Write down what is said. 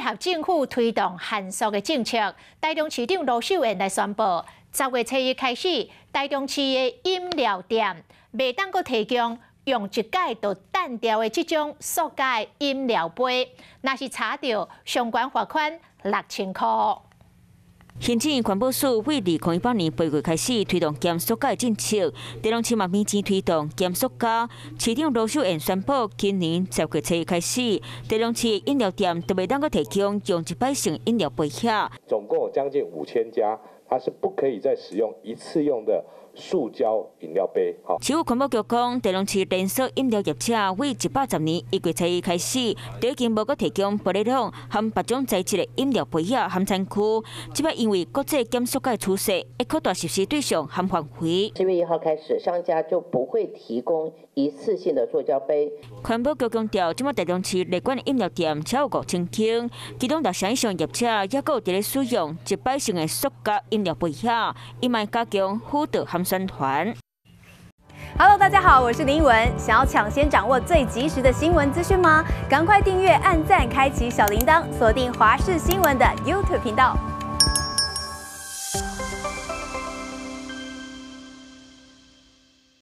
合政府推動限塑的政策，台中市長盧秀燕來宣布，10月初一開始，台中市的飲料店袂當閣提供用一擺就擲掉的這種塑膠飲料杯，若是查著，上懸罰款6000箍。行政院環保署對2018年8月開始推動減塑膠政策，台中市嘛明前推動減塑膠。市長盧秀燕宣布，今年10月初一開始，台中市飲料店都袂當閣提供用一擺性飲料杯仔。總共有將近5000家，它是不可以再使用一次用的塑膠飲料杯。市府環保局講，台中市連鎖飲料業者對110年1月初一開始，就已經無閣提供玻璃桶含別種材質的飲料杯仔含餐具。這擺因為國際減塑膠趨勢，會擴大實施對象含範圍。7月1號開始，商家就不會提供一次性的塑膠杯。環保局強調，這擺台中市列管飲料店超過5000間，其中6成以上業者猶閣有佇咧使用一擺性的塑膠飲料杯仔，伊嘛加強輔導含宣傳。 Hello，大家好，我是林文。想要搶先掌握最及時的新聞資訊嗎？趕快訂閱、按讚、開啟小鈴鐺，鎖定華視新聞的 YouTube 頻道。